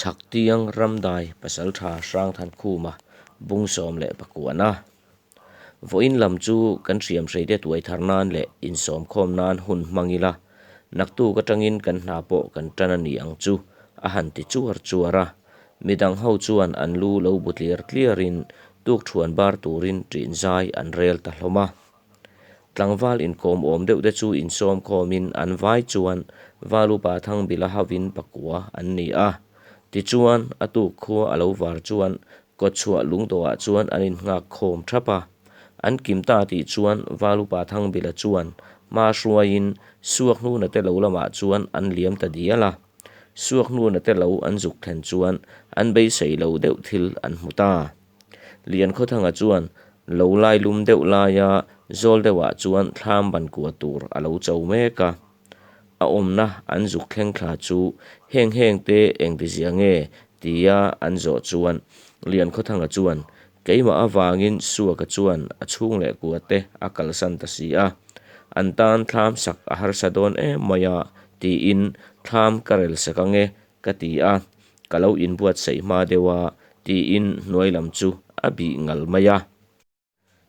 Chhaktiang Ramdai Pasaltha Hrangthankhuma bung 19. Vawiin lam chu kan hriamhreite tuai thar nan leh insawmkhawm nan hun hmang ila, naktuk atangin kan hna pawh kan tan a ni ang chu, a han ti chuar chuar a. Midang ho chuan an lu lo bu tliar tliarin tukthuan bar turin ṭin zai an rel ta hlawm a. Tlangval inkawm awm deuh te chu insawm khawmin an vai chuan Valupa Thangbila hovin pakua an ni a. Tichuan, a tuk khua a lo var chuan kawtchhuah lungdawhah chuan an innghak khawm thap a. An kim ta tih chuan Valupa Thangbila chuan hma hruaiin Suakhnuna te lo lamah chuan an liam ta dial a. Suakhnuna te lo an zuk thlen chuan an beisei lo deuh thil an hmu ta. Liankhawthanga chuan lo lai lum deuh laia zawl deuhah chuan thlam ban kua tur a lo cho mek a. A awmna an zuk thleng thla chu heng heng te engtizia nge tia an zawh chuan Liankhawthanga chuan keimah avangin Suaka chuan a chhung leh kua te a kalsan ta si a, an tan thlam sak a harsa dawn em mai a tiin thlam ka rel sak ange ka ti a, ka lo inbuatsaih hma deuh a, tiin hnuai lam chu a bih ngal mai a.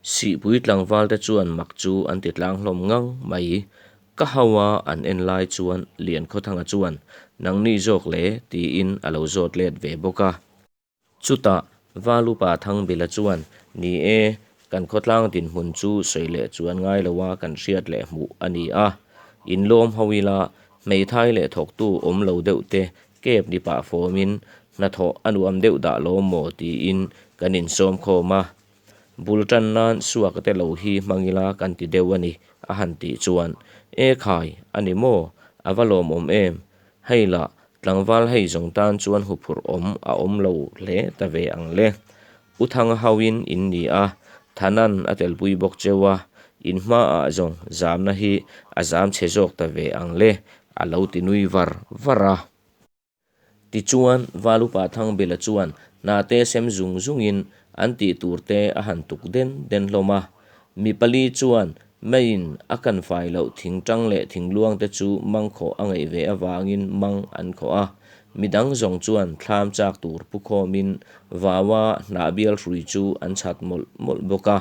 Sihpui tlangval te chuan mak chu an ti tlang hlawm ngang mai. Ka hau a an en lai chuan Liankhawthanga chuan, Nangni zawk le? tiin a lo zawt let ve bawk a. Chutah Valupa Thangbila chuan, Ni e, kan khawtlang dinhmun chu sawi leh chuan ngai loa kan hriat leh hmuh a ni a. Inlawm ho ila, hmeithai leh thawktu awm lo deuh te kep ni pah fawmin hnathawh a nuam deuh dah lawm maw tiin kan insawm khawm a. Bul tan nan suaka te lo hi hmang ila kan ti deuh a ni a han tih chuan, E khai, a ni maw? A va lawmawm em? Hei lah, tlangval hei zawng tan chuan huphurh awm a awm lo hle ta ve ang le. U Thanga hauin in ni a, Thanan a telpui bawk cheu a, in hmaah zawng zamna hi a zam chhe zawk ta ve ang le, a lo ti nui var var a. Tichuan, Valupa Thangbela chuan hnate sem zung zungin an tih tur te a han tuk den den hlawm a. Mi pali chuan meiin a kan fai loh thingtang leh thingluang te chu mang khawh a ngaih ve avangin mang an khawh a. Mi dang zawng chuan thlam chak tur pu khawmin vaua hnah bial hrui chu an chhat mawlh mawlh bawk a.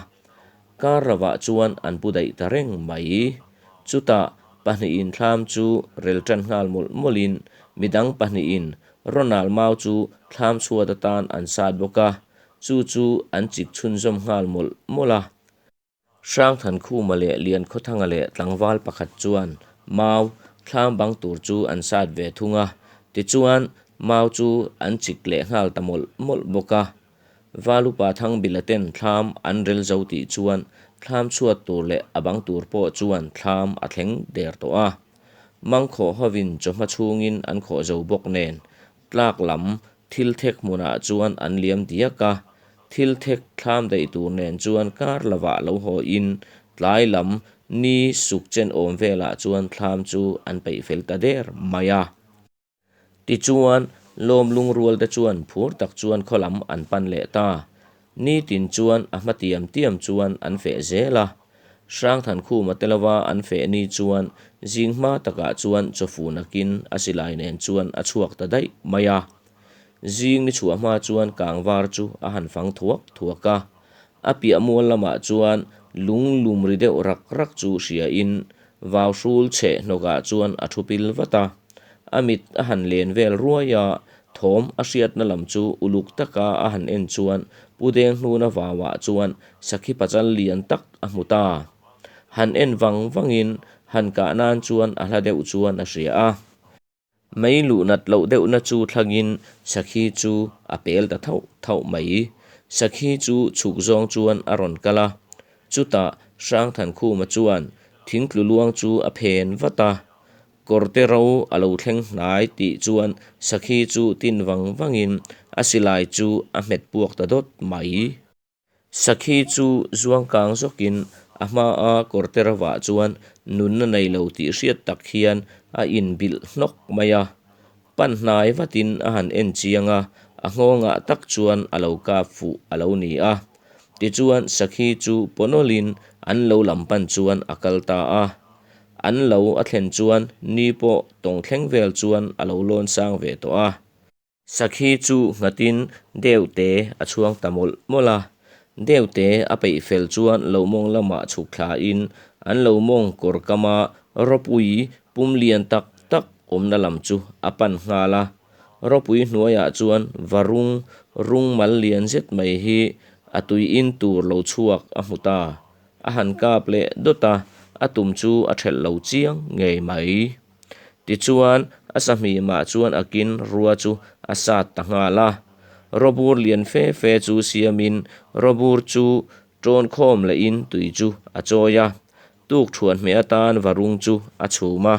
Kar lovah chuan an pu daih ta reng mai. Chutah pahnihin thlam chu rel tan nghal mawlh mawlhin midang pahnihin Ronald Mau chu thlam chhuat atan an sat bawk a, chu chu an chik chhunzawm nghal mawlh mawlh a. Hrangthankhuma leh Liankhawthanga leh tlangval pakhat chuan Mau thlam bang tur chu an sat ve thung a, tichuan Mau chu an chik leh nghal ta mawlh mawlh bawk a. Valupa Thangbila ten thlam an rel zo tih chuan thlam chhuat tur leh a bang tur pawh chuan thlam a thleng der tawh a. Mangkhawh hovin chawhma chhungin an khawh zo bawk nen tlak lam thil thek hmunah chuan an liam diak a. Thil thek thlam daih tur nen chuan kar lovah lo haw in tlai lam ni suk chen awm velah chuan thlam chu an peih fel ta der mai a. Tichuan, lawm lungrual te chuan phur tak chuan khaw lam an pan leh ta. Nitin chuan a hma tiam tiam chuan an feh zel a. Hrangthankhuma te lova an feh ni chuan zing hma takah chuan chawfu nakin a silai nen chuan a chhuak ta daih mai a. Zing ni chhuah hma chuan kangvar chu a han fang thuak thuak a. A piah mual lamah chuan lung lum ri deuh rak rak chu hriain vau hrul chheh hnawkah chuan a thu pil vat a. A mit a han len vel ruai a, thawm a hriatna lam chu uluk taka a han en chuan Pu Denghnuna vauah chuan sakhi pachal lian tak a hmu ta. Han en vang vangin han kah nan chuan a hla deuh chuan a hria a. Mei luh nat loh deuhna chu thlangin sakhi chu a pel ta thauh thauh mai. Sakhi chu chhuk zawng chuan a rawn kal a, chutah Hrangthankhuma chuan thingtlu luang chu a phen vat a. Kawrte ro a lo thleng hnai tih chuan sakhi chu tin vang vangin a silai chu a hmet puak ta dawt mai. Sakhi chu zuang kang zawkin a hmaa kawrte rovah chuan nunna nei lo tih hriat tak hian a inbilh hnawk mai a. Pan hnai vatin a han en chiang a, a nghawngah tak chuan a lo kap fuh a lo ni a. Tichuan Sakhi chu pawnawlin an lo lam pan chuan a kal ta a. An lo a thlen chuan ni pawh tawng thleng vel chuan a lo lawn sang ve tawh a. Sakhi chu nghatin deute a chhuang ta mawlh mawlh a. Deute a peih fel chuan lo mawng lamah chhuk thlain an lo mawng kawr kama rawpui pum lian tak tak awmna lam chu a pan nghal a. Rawpui hnuaiah chuan varung rung mal lian zet mai hi a tui in tur lo chhuak a hmu ta. A han kap leh dawt a, a tum chu a ṭhelh lo chiang ngei mai. Tichuan, a sahmimah chuan akin rua chu a sat ta nghal a. Rawbur lian fe fe chu siamin rawbur chu ṭawn khawm lehin tui chu a chawi a. Tukṭhuan hmeh atan varung chu a chhum a.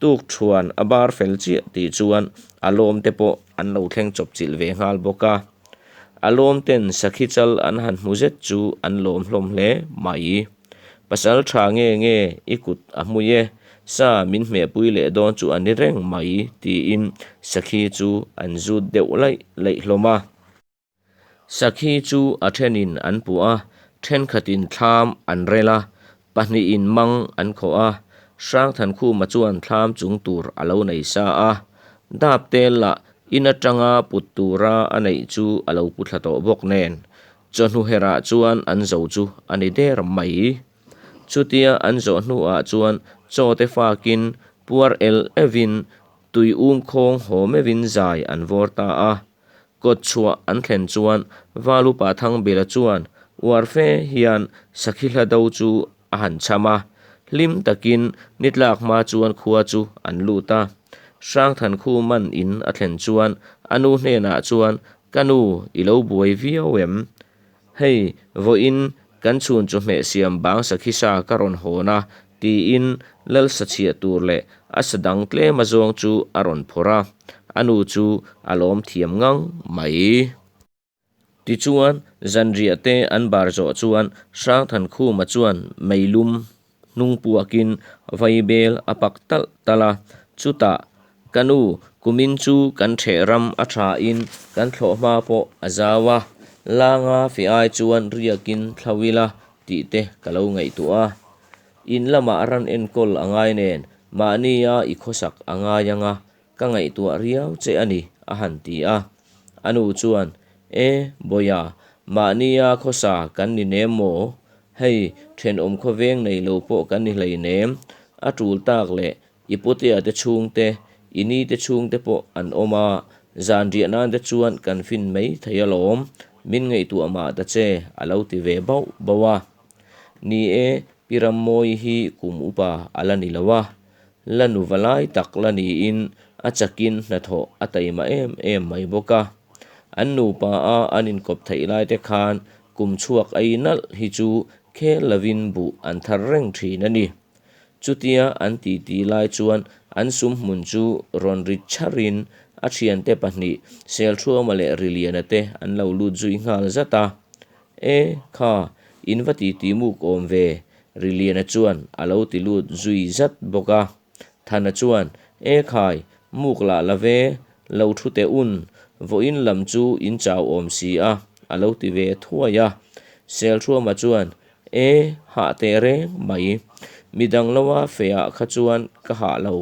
Tukṭhuan a bar fel chiah tih chuan a lawmte pawh an lo thleng chawpchilh ve nghal bawk a. A lawmten sakhi chal an han hmu zet chu an lawm hlawm hle mai. Pasal tha nge nge i kut a hmui e, sa min hmehpui leh dawn chu a ni reng mai tiin sakhi chu an zut deuh laih laih hlawm a. Sakhi chu a thenin an puh a, thenkhatin thlam an rel a, pahnihin mang an khawh a, Hrangthankhuma chuan thlam chung tur a lo nei sa a, dap tel lah in atanga put tura a neih chu a lo pu thla tawh bawk nen Chawhnu herah chuan an zo chu a ni der mai. Chutia an zawh hnuah chuan chaw te fakin puar el euhin tui um khawng haw meuhin zai an vawr ta a. Kawt chhuah an thlen chuan Valupa Thangbila chuan uar fe hian sakhi hla do chu a han cham a. Hlim takin ni tlak hma chuan khua chu an lut a. Hrangthankhuman in a thlen chuan a nu hnenah chuan Ka nu, i lo buai viau em? Hei, vawiin kan chhun chawhmeh siam bang sakhi sa ka rawn hawn a, tiin lal sa chhiah tur leh a sa dang tlem azawng chu a rawn phawrh a, a nu chu a lawm thiam ngang mai. Tichuan, zanriah te an bar zawh chuan Hrangthankhuma chuan meilum hnung puakin vaibel a pak talh talh a, chutah, Ka nu, kumin chu kan ṭheh ram a ṭhain kan thlawh hma pawh a zau a, langa fe ai chuan riakin thlo ila tih te ka lo ngaihtuah a. In lamah ran enkawl a ngai nen, mahnia i khawsak a ngai ang a, Ka ngaihtuah riau che a ni, a han ti a. A nu chuan, E, Bawiha, mahnia khawsa kan ni nem maw? Hei, thenawm khawveng nei lo pawh kan ni hleinem. A tul tak leh i putea te chhungte, i ni te chhungte pawh an awm a, zan riah nan te chuan kan fin mai thei alawm, min ngaihtuah mah ta che, a lo ti ve bauh bauh a. Ni e, Pi Rammawi hi kum upa a la ni lo a, La nu va lai tak la niin a chakin hnathawh a taima em em mai bawk a. An nupa a an inkawp theih lai te khan kum chhuak ei nalh hi chu khel lovin buh an thar reng thin a ni. Chutia an titi lai chuan an sum hmun chu rawn rit chharin a thiante pahnih Selthuama leh Riliana te an lo lut zui nghal zat a. E, kha, in va titi muk awm ve, Riliana chuan a lo ti lut zui zat bawk a. Thana chuan, E khai, muk lah la ve, lo thu teh un, vawiin lam chu in chau awm si a, a lo ti ve thuai a. Selthuama chuan, E, hah teh reng mai, midang loa fehah kha chuan ka hah lo.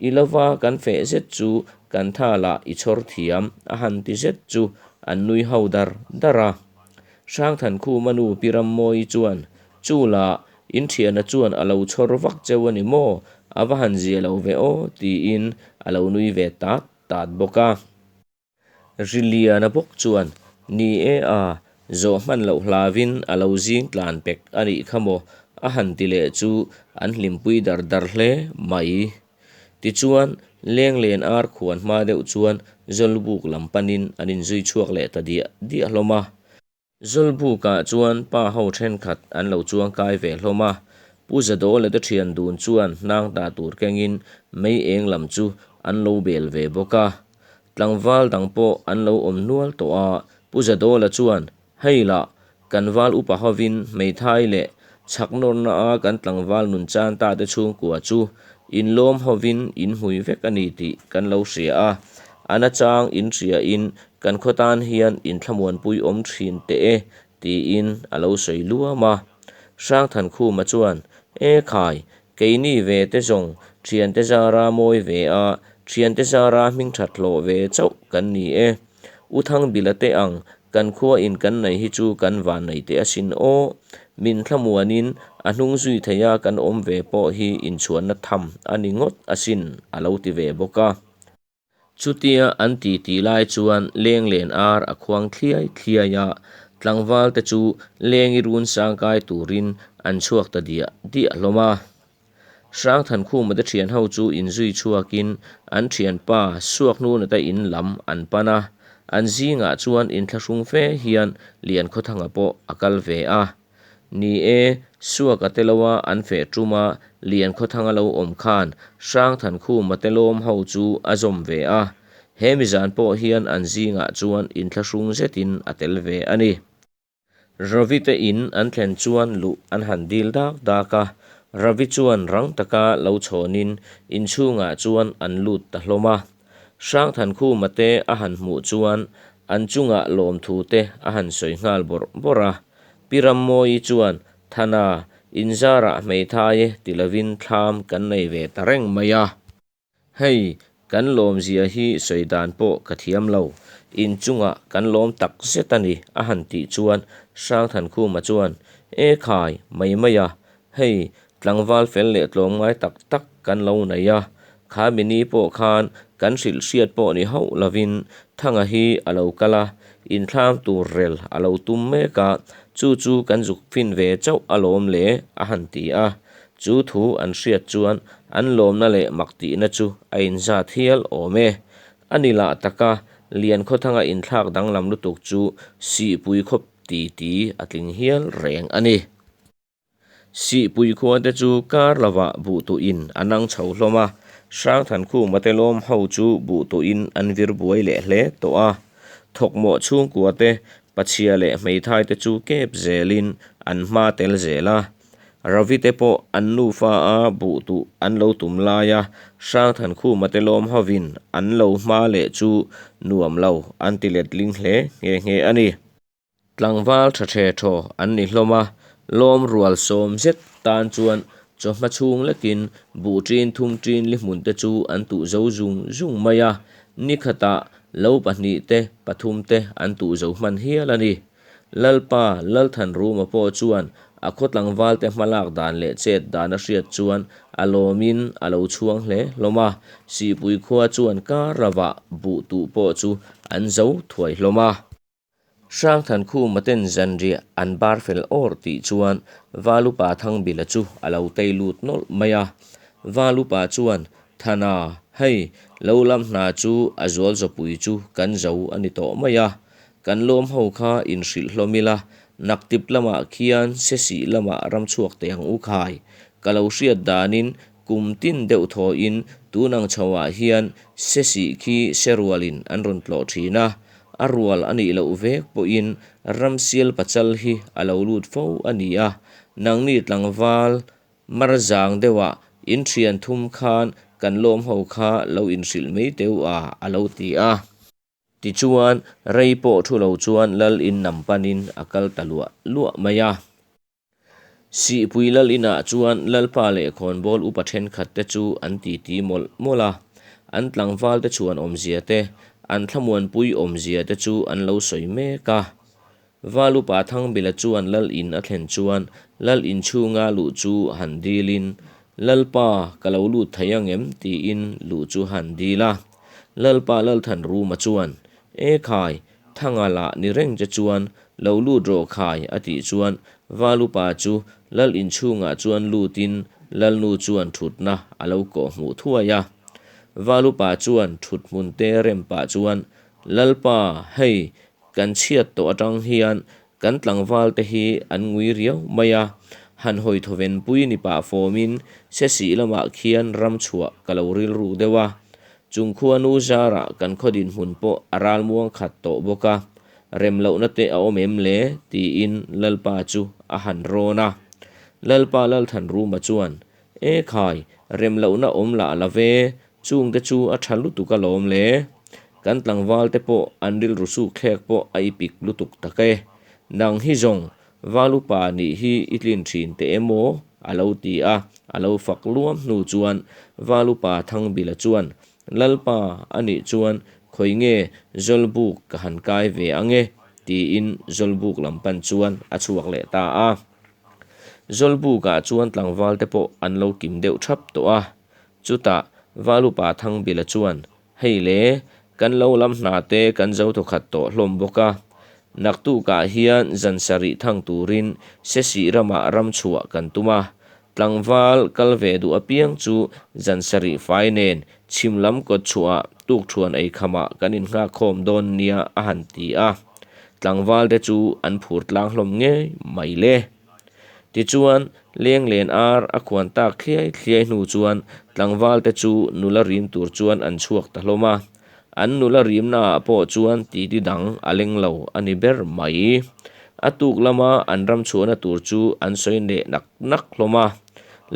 I lova kan feh zet chu kan tha lah i chhawr thiam, a han ti zet chu an nui ho dar dar a. Hrangthankhuma nu Pi Rammawii chuan, Chu la, in thiana chuan a lo chhawr vak cheu a ni maw? A va han zia lo ve aw, tiin a lo nui ve tat tat bawk a. Riliana bawk chuan, Ni e a, zawh hman loh hlauin a lo zing tlan pek a nih kha maw? a han ti leh chu an hlimpui dar dar hle mai. Tichuan, Lenglen ar khuan hma deuh chuan Zawlbuk lam panin an inzui chhuak leh ta diah diah hlawm a. Zawlbukah chuan pa ho thenkhat an lo chuang kai ve hlawm a. Pu Zadawla te thian dun chuan hnang ta tur kengin mei eng lam chu an lo bel ve bawk a. Tlangval dang pawh an lo awm nual tawh a, Pu Zadawla chuan, Hei lah, kan val upa hovin hmeithai leh chhak nawrna a kan tlangval nun chan ta te chhungkua chu inlawm hovin in hmui vek a ni tih kan lo hria a, a nachang in hria in kan khaw tan hian in thlamuanpui awm thin teh e tiin a lo sawi luam a. Hrangthankhuma chuan, E khai, keini ve te zawng thiante zara mawi ve a. Thiante zara hmingthat hlawh ve chauh kan ni e. U Thangbila te ang kan khua in kan nei hi chu kan vannei teh asin aw. Min thlamuanin a hnung zui theia kan awm ve pawh hi inchhuanna tham a ni ngawt asin a lo ti ve bawk a. Chutia an titi lai chuan lenglen ar a khuang thliai thliai a, tlangval te chu lengi run sangkai turin an chhuak ta diah diah hlawm a. Hrangthankhuma te thian ho chu inzui chhuakin an thianpa Suakhnuna te in lam an pan a, an zingah chuan inthlahrung fe hian Liankhawthanga pawh a kal ve a. Ni e, Suaka te loa an feh tuma Liankhawthanga lo awm khan Hrangthankhuma te lawm ho chu a zawm ve a, he mizan pawh hian an zingah chuan inthlahrung zetin a tel ve a ni. Ravi te in an thlen chuan luh an han dil dak dak a, Ravi chuan rang taka lo chhawnin inchhungah chuan an lut ta hlawm a. Hrangthankhuma te a han hmuh chuan an chungah lawmthu te a han sawi nghal bawrh bawrh a. Pi Rammawii chuan, Thana, inzarah hmeithai e ti lovin thlam kan nei ve ta reng mai a. Hei, kan lawmzia hi sawi dan pawh ka thiam lo. Inchungah kan lawm tak zet a ni, a han tih chuan Hrangthankhuma chuan, E khai, mai mai a, hei, tlangval fel leh tlawmngai tak tak kan lo nei a. Kha mini pawh khan kan hrilh hriat pawh ni hauh lovin Thanga hi a lo kal a, inthlam tur rel a lo tum mek a, chu chu kan zuk fin ve chauh alawm le, a han ti a. Chu thu an hriat chuan an lawmna leh mak tihna chu a inzat hial awm e. A ni lah taka Liankhawthanga inthlak danglam lutuk chu Sihpui khawp ti ti a tling hial reng a ni. Sihpui khua te chu kar lovah buhtuhin an ang chho hlawm a, Hrangthankhuma te lawm ho chu buhtuhin an vir buai leh hle tawh a. Thawkmawh chhungkua te, pachhia leh hmeithai te chu kep zelin an hma tel zel a. Ravi te pawh an nufa a buh tuh an lo tum laia Hrangthankhuma te lawm hovin an lo hma leh chu nuam lo an ti letling hle nghe nghe a ni. Tlangval tha the thaw an ni hlawm a, lawm rual sawm zet tan chuan chawhma chhung lekin buh ṭin thum ṭin li hmun te chu an tuh zo zung zung mai a, nikhatah lo pahnih te pathum te an tuh zo hman hial a ni. Lalpa Lalthanruma pawh chuan a khaw tlangvalte hmalak dan leh chet dan a hriat chuan a lawmin a lo chhuang hle hlawm a, Sihpui khua chuan kar lovah buh tuh pawh chu an zo thuai hlawm a. Hrangthankhuma ten zanriah an bar fel awr tih chuan Valupa Thangbila chu a lo tei lut nawlh mai a, Valupa chuan Thana, hei, lo lam hna chu a zual zawpui chu kan zo a ni tawh mai a, Kan lawm ho kha inhrilh hlawm ila, naktip lamah khian sesih lamah ram chhuak teh ang u khai. Ka lo hriat danin kum tin deuh thawhin tun ang chhoah hian sesih khi serualin an rawn tlawh thin a, a rual a nih loh vek pawhin ramsial pachal hi a lo lut fo a ni a, nangni tlangval marzang deuhah in thian thum khan kan lawm ho kha lo inhrilh mai teu a, a lo ti a. Tichuan, rei pawh thu lo chuan lal in nam panin a kal ta luah luah mai a. Sihpui lal inah chuan Lalpa leh khawnbawl upa thenkhat te chu an titi mawlh mawlh a, an tlangval te chhuan awmzia te, an thlamuanpui awmzia te chu an lo sawi mek a. Val upa Thangbila chuan lal in a thlen chuan lal in chhunga luh chu han dilin, Lalpa, ka lo lut thei ang em? tiin luh chu han dil a. Lalpa Lalthanruma chuan, E khai, Thanga lah ni reng che chuan lo lut rawh khai a tih chuan Val upa chu lal in chhungah chuan lutin Lalnu chuan thutna a lo kawh hmuh thuai a. Val upa chuan thut hmun te rem pah chuan, Lalpa, hei, Kan chhiat tawh atang hian kan tlangval te hi an ngui riau mai a, han hawi thawven pui ni pah fawmin Sesih lamah khian ram chhuah ka lo rilru deuh a. Chung khuanu zarah kan khaw dinhmun pawh a ralmuang khat tawh bawk a, rem lohna te a awm em le? tiin Lalpa chu a han rawn a. Lalpa Lalthanruma chuan, E khai, rem lohna awm lah la ve, Chungte chu a tha lutuk alawm le. Kan tlangval te pawh an rilru suk thlek pawh a ipik lutuk tak e. Nang hi zawng Val upa nih hi i tlin thin teh em aw? a lo ti a, a lo fak luam hnu chuan Val upa Thangbila chuan, Lalpa, a nih chuan khawi nge Zawlbuk ka han kai ve ang e, tiin Zawlbuk lam pan chuan a chhuak leh ta a. Zawlbukah chuan tlangval te pawh an lo kim deuh thap tawh a. Chutah Valupa Thangbila chuan, Hei le, kan lo lam hna te kan zo thawkhat tawh hlawm bawk a. Naktukah hian zan sarih thang turin Sesih ramah ram chhuah kan tum a. Tlangval kal ve duh apiang chu zan sarih fai nen chhim lam kawt chhuahah tukṭhuan ei khamah kan innghak khawm dawn nia a han ti a. Tlangval te chu an phur tlang hlawm ngei mai le. Tichuan, lenglen ar a khuan tak thliai thliai hnu chuan tlangval te chu nula rim tur chuan an chhuak ta hlawm a. An nula rimnaah pawh chuan titi dang a leng lo a ni ber mai. A tuk lama an ram chhuahna tur chu an sawi leh nak nak hlawm a.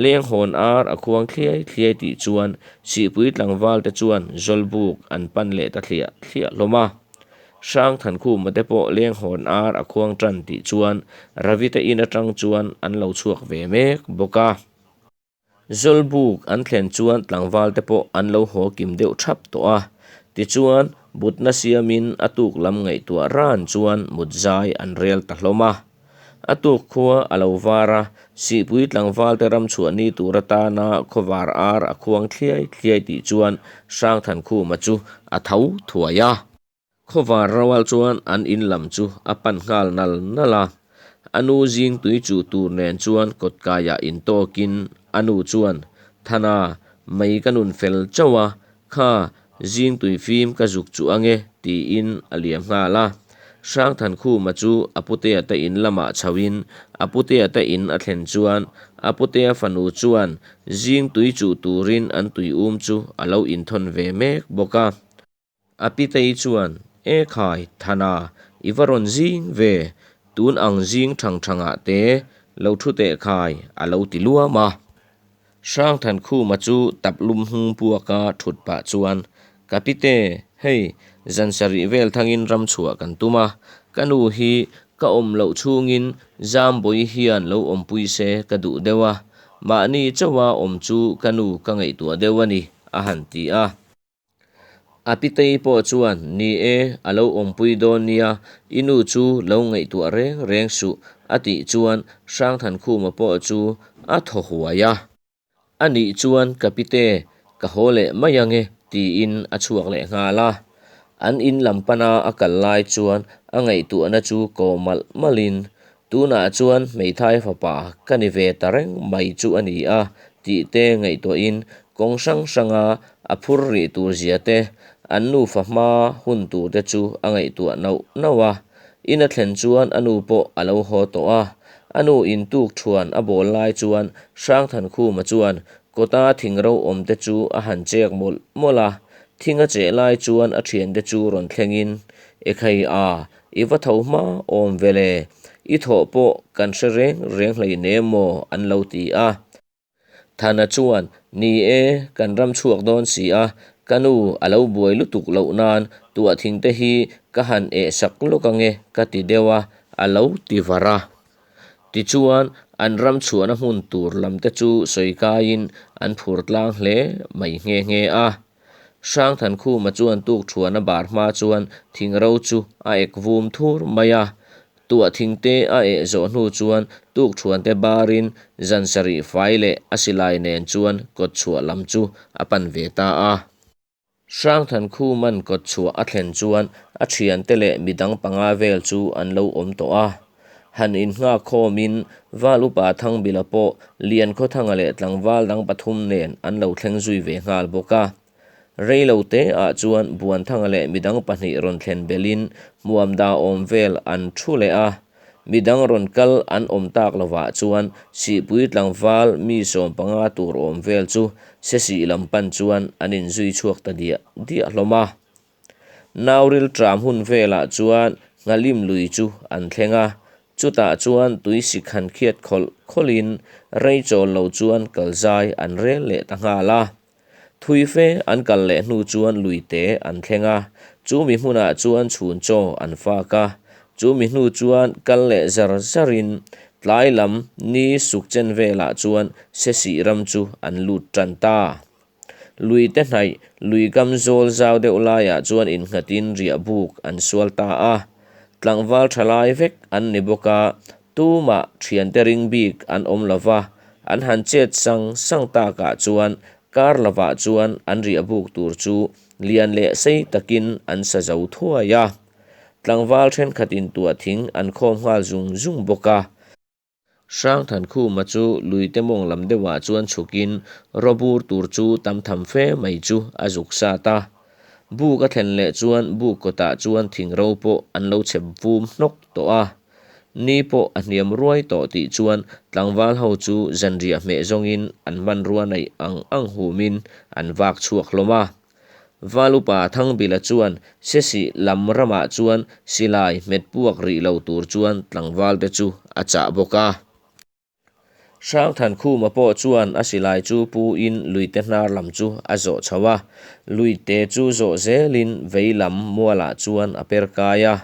Leng hawn ar a khuang thliai thliai tih chuan Sihpui tlangval te chuan Zawlbuk an pan leh ta thliah thliah hlawm a. Hrangthankhuma te pawh leng hawn ar a khuang tan tih chuan Ravite in atang chuan an lo chhuak ve mek bawk a. Zawlbuk an thlen chuan tlangval te pawh an lo haw kim deuh thap tawh a. Tichuan, butna siamin a tuk lam ngaihtuah ran chuan mut zai an rel ta hlawm a. A tuk khua a lo var a, Sihpui tlangval te ram chhuah ni tur atana khawvar ar a khuang thliai thliai tih chuan Hrangthankhuma chu a tho thuai a. Khawvar Rawal chuan an in lam chu a pan nghal nal nal a, a nu zing tui chuh tur nen chuan kawtkaiah intawkin a nu chuan, Thana, mei ka nun fel chauh a, kha zing tui fim ka zuk chuh ange, tiin a liam nghal a. Hrangthankhuma chu a putea te in lamah chhoin a putea te in a thlen chuan a putea fanu chuan zing tui chuh turin an tui um chu a lo inthawn ve mek bawk a. A pitei chuan, E khai, Thana, i va rawn zing ve, tun ang zing thang thangah te lo thu teh khai, a lo ti luam a. Hrangthankhuma chu tap lum hnung puaka thut pah chuan, Ka pite, hei, zan sarih vel thangin ram chhuah kan tum a, ka nu hi ka awm loh chhungin Zambawi hian lo awmpui se ka duh deuh a, mahni chauha awm chu ka nu ka ngaihtuah deuh a ni, a han ti a. A pitei pawh chuan, Ni e, a lo awmpui dawn nia, i nu chu lo ngaihtuah reng reng suh, a tih chuan Hrangthankhuma pawh chu a thaw huai a. A nih chuan ka pite, ka haw leh mai ange, tiin a chhuak leh nghal a. An in lam pana a kal lai chuan a ngaihtuahna chu kaw malh malhin, Tunah chuan hmeithai fapa ka ni ve ta reng mai chu a ni a tih te ngaihtuahin kawng hrang hranga a phur rih tur zia te, an nufa hma hun tur te chu a ngaihtuah nauh nauh a. In a thlen chuan a nu pawh a lo haw tawh a. A nu in tuk thuan a bawl lai chuan Hrangthankhuma chuan kawta thingro awm te chu a han chek mawlh mawlh a. Thing a cheh lai chuan a thiante chu rawn thlengin, Ekhai a, I va tho hma awm ve le, i thawh pawh kan hre reng reng hleinem maw an lo ti a. Thana chuan, Ni e, kan ram chhuak dawn si a, ka nu a lo buai lutuk loh nan tuah thing te hi ka han eh sak lawk ange ka ti deuh a, a lo ti var a. Tichuan, an ram chhuahna hmun tur lam te chu sawi kaiin an phur tlang hle mai nghe nghe a. Hrangthankhuma chuan tukthuan a bar hma chuan thingro chu a ek vum thur mai a. Tuah thingte a eh zawh hnu chuan tukthuante barin zan sarih fai leh a silai nen chuan kawtchhuah lam chu a pan ve ta a. Hrangthankhuman kawtchhuah a thlen chuan a thiante leh midang panga vel chu an lo awm tawh a. Han innghak khawmin Val Upa Thangbila pawh Liankhawthanga leh tlangval dang pathum nen an lo thleng zui ve nghal bawk a. Rei lo te ah chuan Buanthanga leh midang pahnih rawn thlen belhin hmuamda awm vel an thu leh a. Midang rawn kal an awm tak lovah chuan Sihpui tlangval mi 15 tur awm vel chu Sesih lam pan chuan an inzui chhuak ta diah diah hlawm a. Nauril tram hun velah chuan Nghalim lui chu an thleng a, chutah chuan tui sik han khiat khawlh khawlhin rei chawl lo chuan kal zai an rel leh ta nghal a. Thui fe an kal leh hnu chuan lui te an thleng a, chumi hmunah chuan chhun chaw an fak a, chumi hnu chuan kal leh zar zarin tlai lam ni suk chen velah chuan Sesih ram chu an lut tan ta. Luite hnaih, lui kam zawl zau deuh laiah chuan innghatin riah buk an sual ta a. Tlangval tha lai vek an ni bawk a, tumah thiante ring bik an awm lo va, an han chet sang sang takah chuan kar lovah chuan an riah buk tur chu lian leh sei takin an sa zo thuai a. Tlangval thenkhatin tuah thing an khawm nghal zung zung bawk a. Hrangthankhuma chu luite mawng lam deuhah chuan chhukin rawbur tur chu tam tham fe mai chu a zuk sat a. Buk a thlen leh chuan buk kawtah chuan thing ro pawh an lo chep vum hnawk tawh a. Ni pawh a hniam ruai tawh tih chuan tlangval ho chu zanriah hmeh zawngin an hmanrua neih ang ang humin an vak chhuak hlawm a. Valupa Thangbila chuan Sesih lam ramah chuan silai hmet puak rih lo tur chuan tlangvalte chu a chah bawk a. Hrangthankhuma pawh chuan a silai chu pu-in luite hnar lam chu a zawh chho a, luite chu zawh zelin vei lam mualah chuan a per kai a.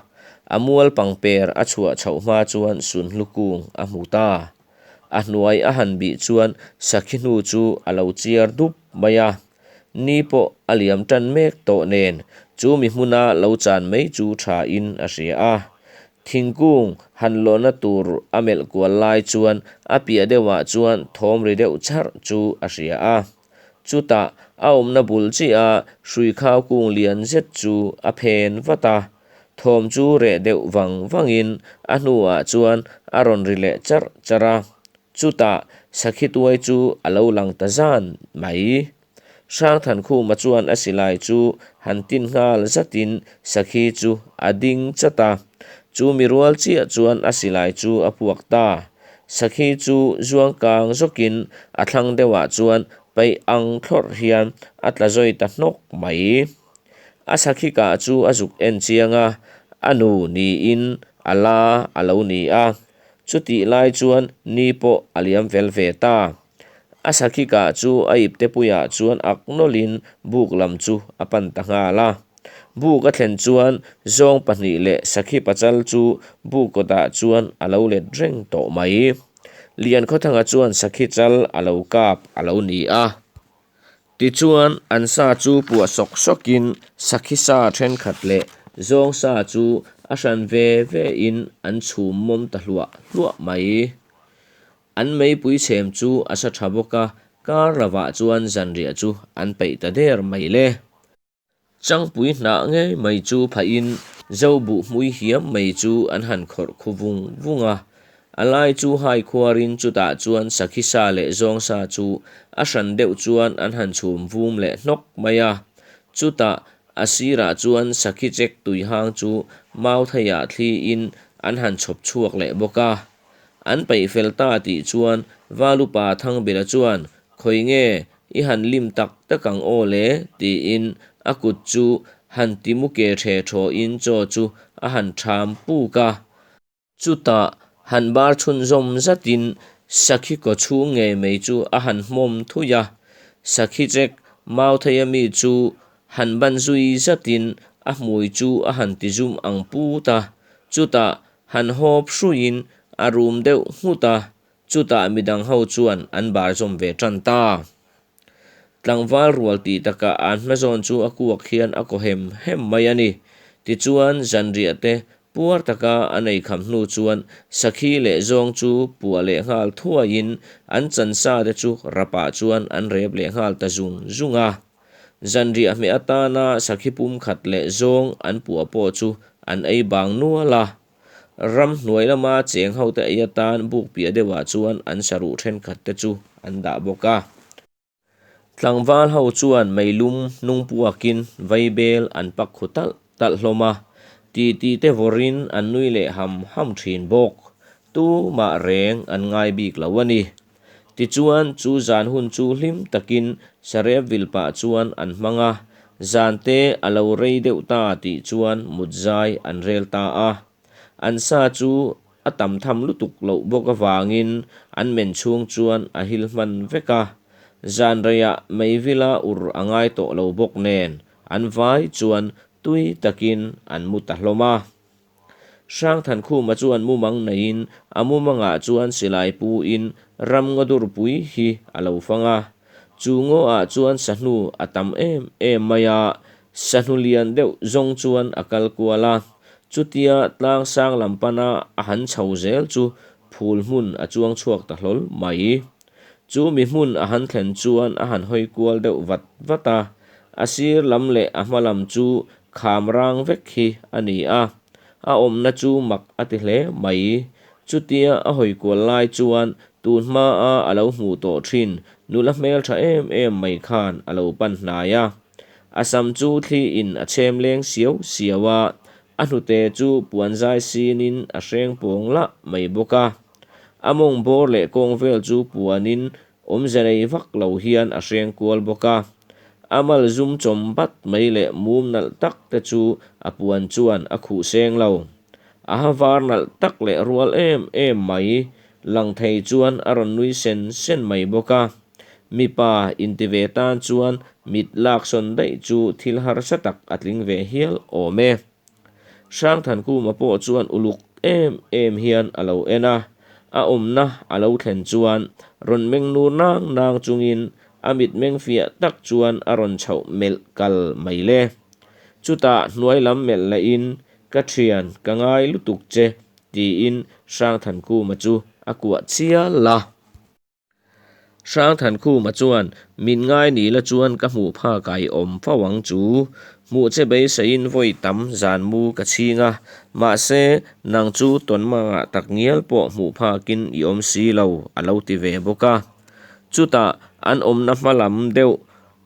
A mual pangper a chhuah chhoh hma chuan Sunhlu kung a hmu ta. A hnuai a han bih chuan sakhi hnu chu a lo chiar dup mai a. Ni pawh a liam tan mek tawh nen chu mi hmuna lo chan mai chu tha in a hria a. Thingkung han lawhna tur a melh kual lai chuan a piah deuhah chuan thawm ri deuh charh chu a hria a. Chutah a awmna bul chiah a hrui khau kung lian zet chu a phen vat a. Thawm chu reh deuh vang vangin a hnuah chuan a rawn ri leh charh charh a. Chutah sakhi tuai chu a lo lang ta zan mai. Hrangthankhuma chuan a silai chu han tin nghal zatin sakhi chu a ding chat a. Chu mi rual chiah chuan a silai chu a puak ta. Sakhi chu zuang kang zawkin a thlang deuhah chuan paih ang thlawrh hian a tla zawi ta hnawk mai. A sakhi kah chu a zuk en chiang a, a nu niin a la a lo ni a. Chutih lai chuan ni pawh a liam fel ve ta. A sakhi kah chu a ipte puiah chuan ak nawlhin buk lam chu a pan ta nghal a. Buk a thlen chuan zawng pahnih leh sakhi pachal chu buk kawtah chuan a lo let reng tawh mai. Liankhawthanga chuan sakhi chal a lo kap a lo ni a. Tichuan, an sa chu puah sawk sawkin sakhi sa thenkhat leh zawng sa chu a hran ve ve in an chhum mawm ta hluah hluah mai. An meipui chhem chu a sa tha bawk a, kar lovah chuan zanriah chu an peih ta der mai le. Changpui hnah ngei mai chu phahin Zobuh hmui hiam mai chu an han khawrh khu vung vung a. A lai chu hai khuarin chutah chuan sakhi sa leh zawng sa chu a hran deuh chuan an han chhum vum leh hnawk mai a. Chutah a sirah chuan sakhi chek tui hang chu mautheiah thliin an han chhawp chhuak leh bawk a. An peih fel ta tih chuan Valupa Thangbela chuan Khawi nge I han lim tak tak ang aw le, tiin a kut chu han ti mu ke the thawhin chaw chu a han ṭham puk a. Chutah han bar chhunzawm zatin sakhi kaw chhung ngei mai chu a han hmawm thui a. Sakhi chek Mautheia mi chu han ban zui zatin a hmui chu a han ti zum ang put a. Chutah han hawp hruiin a rum deuh nghut a. Chutah midang ho chuan an bar zawm ve tan ta. Tlangval rual tih takah an hmazawn chu a kuak hian a kaw hem hem mai a ni. Tichuan zanriah te puar taka an ei kham hnu chuan sakhi leh zawng chu puah leh nghal thuaiin an chansa te chu rapah chuan an rep leh nghal ta zung zung a. Zanriah hmeh atana sakhi pum khat leh zawng an puah pawh chu an ei bang nual a. Ramhnuai lama cheng hote ei atan buk piah deuhah chuan an saruh thenkhat te chu an dah bawk a. Tlangval ho chuan meilum hnung puakin vaibel an pak khu talh talh hlawm a, titi te vawrin an nui leh ham ham thin bawk. Tumah reng an ngai bik lo a ni. Tichuan chu zan hun chu hlim takin sarep vil pah chuan an hmang a, zan te a lo rei deuh ta tih chuan mut zai an rel ta a. An sa chu a tam tham lutuk loh bawk avangin an men chhung chuan a hil hman vek a. Zan reiah meivila ur a ngai tawh lo bawk nen an vai chuan tui takin an mu ta hlawm a. Hrangthankhuma chuan mumang neiin a mumangah chuan silai puin ramngaw durpui hi a lo fang a. Chu ngaw ah chuan sahnu a tam em em mai a, sahnu lian deuh zawng chuan a kal kual a. Chutia tlang sang lam pana a han chho zel chu phul hmun a chuang chhuak ta hlawl mai. Chu mi hmun a han thlen chuan a han hawi kual deuh vat vat a, a sir lam leh a hma lam chu kham rang vek hi a ni a, a awmna chu mak a ti hle mai. Chutia a hawi kual lai chuan tun hmaa a lo hmuh tawh thin nula hmeltha em em mai khan a lo pan hnai a. A sam chu thli in a chhem leng siau siau a, a hnute chu puan zai sinin a hreng pawng lah mai bawk a. A mawng bawr leh kawng vel chu puanin awmze nei vak lo hian a hreng kual bawk a. A mal zum chawm bat mai leh mum nalh tak te chu a puan chuan a khuh seng lo. A ha var nalh tak leh rual em em mai lang thei chuan a rawn nui sen sen mai bawk a. Mipa inti ve tan chuan mit laksawn daih chu thil harsa tak a tling ve hial awm e. Hrangthankuma pawh chuan uluk em em hian a lo en a, a awmna a lo thlen chuan rawn meng nur nang nang chungin a mitmeng fiah tak chuan a rawn chhoh melh kal mai le. Chutah hnuai lam melh lehin, Ka thian, ka ngai lutuk che, tiin Hrangthankuma chu a kuah chial a. Hrangthankhuma chuan, Min ngai ni la chuan ka hmuh phak a i awm fo ang chu. Hmuh che beiseiin vawi tam zan mu ka chhing a, mahse, nang chu tawnmangah tak ngial pawh hmuh phakin i awm si lo, a lo ti ve bawk a. Chutah an awmna hma lam deuh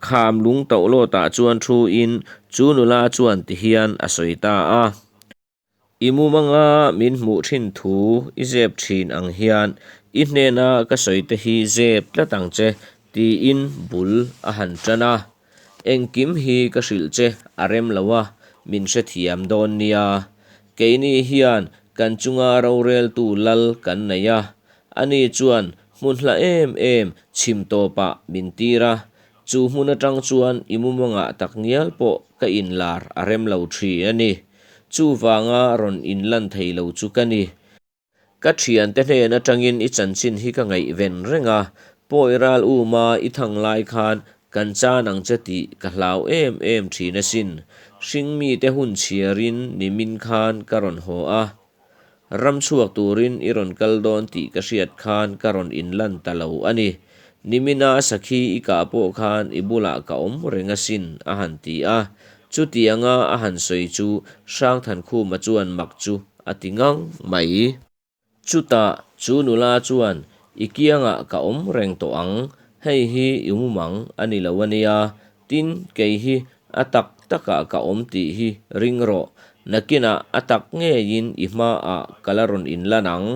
kham lung tohlawtah chuan thuin chu nula chuan tihian a sawi ta a. I mumanga min hmuh thin thu i zep thin ang hian i hnena ka sawi te hi zep tlat ang che tiin bul a han tan a. Engkim hi ka hrilh che a rem lo a, min hrethiam dawn nia. Keini hian kan chunga roreltu lal kan nei a, ani chuan hmun hla em em chhim tawpah min tir a, chu hmun atang chuan i mumangah takngial pawh ka inlar a rem lo thin a ni. Chuvanga rawn inlan thei lo chu ka ni. Ka thiante hnen atangin i chanchin hi ka ngaihven reng a, pawi ral uma i thang lai khan kan chan ang che tih ka hlau em em thin asin. Hringmite hun chhiarin nimin khan ka rawn haw a. Ram chhuak turin i rawn kal dawn tih ka hriat khan ka rawn inlan ta lo a ni. Nimina sakhi i kah pawh khan i bulah ka awm reng asin, a han ti a. Chutianga a han sawi chu Hrangthankhuma chuan mak chu a ti ngang mai. Chutah chu nula chuan, I kiangah ka awm reng tawh ang, hei hi i mumang a ni lo a nia, tin kei hi a tak takah ka awm tih hi ring rawh, nakinah a tak ngeiin i hmaah ka la rawn inlan ang,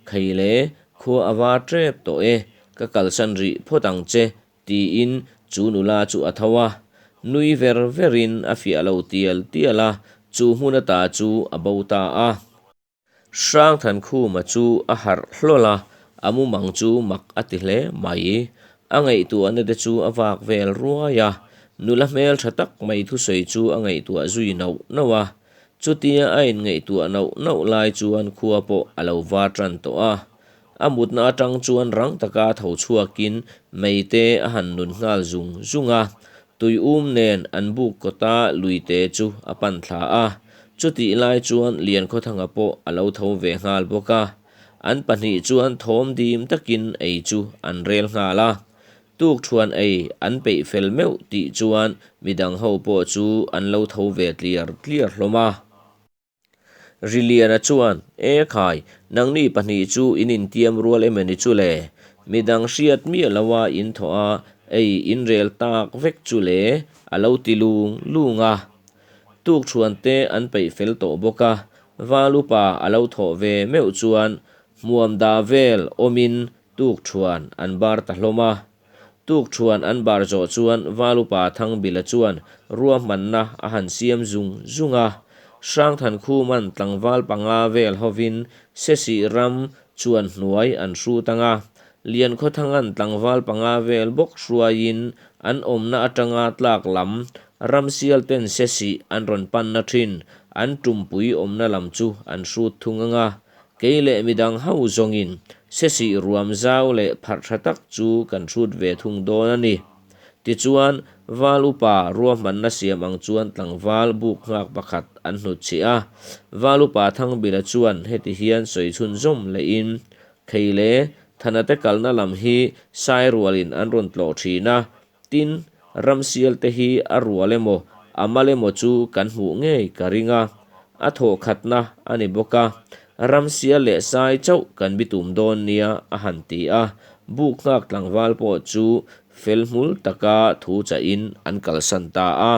khei le, khua a var tep tawh e, ka kalsan rih phawt ang che Tiin chu nula chu a tho a, nui ver verin a fiah lo tial tial a, chu hmun ata chu a bo ta a. Hrangthankhuma chu a harh hlawl a, a mumang chu mak a ti hle mai. A ngaihtuahna te chu a vak vel ruai a, nula hmeltha tak mai thusawi chu a ngaihtuah zui nauh nauh a. Chutia a inngaihtuah nauh nauh lai chuan khua pawh a lo var tan tawh a. A mutna atang chuan rang taka tho chhuakin meite a han nun nghal zung zung a, tuium nen an buk kawta luite chu a pan thla a. Chutih lai chuan Liankhawthanga pawh a lo tho ve nghal bawk a. An pahnih chuan thawm dim takin ei chu an rel nghal a. Tukṭhuan ei an peih fel meuh tih chuan midang ho pawh chu an lo tho ve tliar tliar hlawm a. Riliana chuan, E khai, nangni pahnih chu in intiam rual em ni chu le? Midang hriat miah loa in thawh a, ei in rel tak vek chu le, a lo ti lung lung a. Tukṭhuan te an peih fel tawh bawk a, Val upa a lo thawh ve meuh chuan hmuam da vel awmin tukṭhuan an bar ta hlawm a. Tukṭhuan an bar zawh chuan Val upa Thangbila chuan ruahmanna a han siam zung zung a. Hrangthankhuman tlangval panga vel hovin Sesih ram chuan hnuai an hrut ang a. Liankhawthangan tlangval panga vel bawk hruaiin an awmna atanga tlak lam ramsial ten Sesih an rawn panna thin an tumpui awmna lam chu an hrut thung ang a. Kei leh midang ho zawngin Sesih ruam zau leh pharh tha tak chu kan hrut ve thung dawn a ni. Tichuan, Val Upa ruahmanna siam ang chuan tlangval buk nghak pakhat an hnutchhiah a. Val Upa Thangbila chuan heti hian sawi chhunzawm lehin, Khei le, Thanate kalna lam hi Sairualin an rawn tlawh thin a, tin, Ramsialte hi a rual emaw, a mal emaw chu kan hmuh ngei ka ring a, a thawhkhatna a ni bawk a, Ramsial leh Sai chauh kan bitum dawn nia a han ti a, buk nghak tlangval pawh chu fel hmul taka thu chahin an kalsan ta a.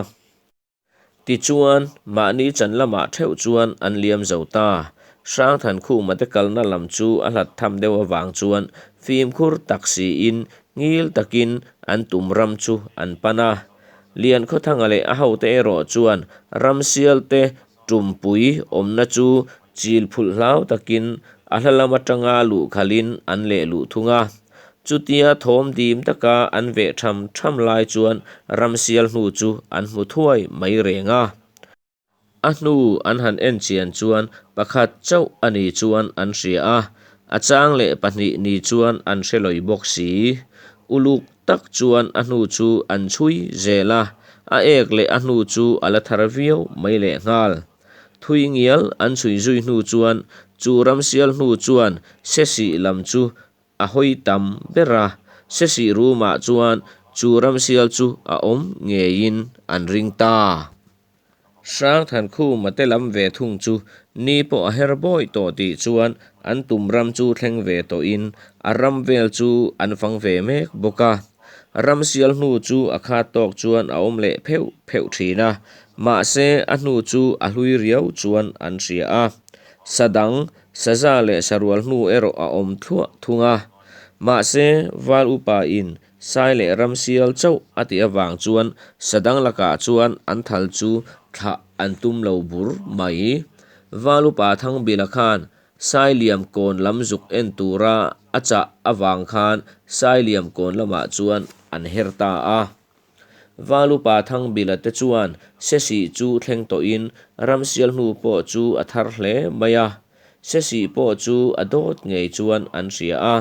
Tichuan, mahni chan lamah theuh chuan an liam zo ta. Hrangthankhuma te kalna lam chu a hlat tham deuh avang chuan fimkhur tak siin ngil takin an tum ram chu an pan a. Liankhawthanga leh a hote erawh chuan ramsialte tumpui awmna chu chil phulh hlau takin a hla lam atanga luh khalhin an leh luh thung a. Chutia thawm dim taka an veh tham tham lai chuan ramsial hnu chu an hmu thuai mai reng a. A hnu an han en chian chuan pakhat chauh a ni chuan an hria a, a chang leh pahnih ni chuan an hre lawih bawk si. Uluk tak chuan a hnu chu an chhui zel a, a ek leh a hnu chu a la thar viau mai lehnghal. Thui ngial an chhui zui hnu chuan chu ramsial hnu chuan sesih lam chu a hawi tam ber a, sesih rumah chuan chu ramsial chu a awm ngeiin an ring ta. Hrangthankhuma te lam ve thung chu ni pawh a her bawi tawh tih chuan an tum ram chu thleng ve tawhin a ram vel chu an fang ve mek bawk a. Ramsial hnu chu a khat tawk chuan a awm leh pheuh pheuh thin a, mahse a hnu chu a hlui riau chuan an hria a. Sa dang, saza leh sarual hnu erawh a awm thluah thung a. Mahse Val Upa in Sai leh Ramsial chauh a tih avang chuan sadang lakah chuan an thal chu thlah an tum lo bur mai. Val Upa Thangbila khan Sailiam kawn lam zuk en tura a chah avang khan Sailiam kawn lamah chuan an her ta a. Val Upa Thangbila te chuan Sesih chu thleng tawhin Ramsial hnu pawh chu a thar hle mai a. Sesih pawh chu a dawt ngei chuan an hria a.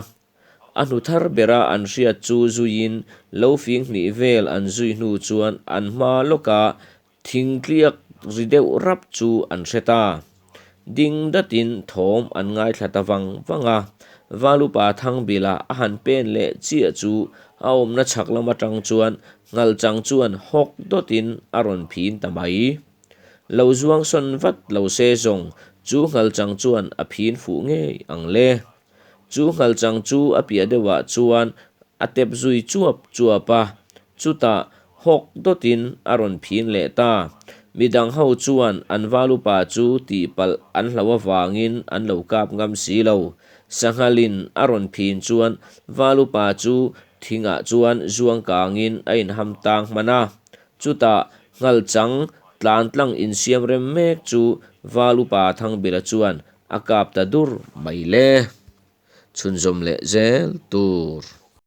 A hnu thar bera an hriat chu zuiin lo fing hnih vel an zui hnu chuan an hma lawka thing tliak ri deuh rap chu an hre ta. Ding datin thawm an ngaithla ta vang vang a, Valupa Thangbila a han pen leh chiah chu a awmna chhak lam atang chuan nghalchang chuan hawk dawtin a rawn phin ta mai. Lo zuang sawn vat lo se zawng chu nghalchang chuan a phin fuh ngei ang le. Chu nghalchang chu a piah deuhah chuan a tep zui chuap chuap a, chutah hawk dawtin a rawn phin leh ta. Midang ho chuan an valupa chu tihpalh an hlauh avangin an lo kap ngam si lo. Sanghalin a rawn phin chuan valupa chu thingah chuan zuang kangin a inham tang hman a, chutah nghalchang tlan tlang insiam rem mek chu valupa Thangbila chuan A kap ta dur mai le. Chhunzawm leh zel tur.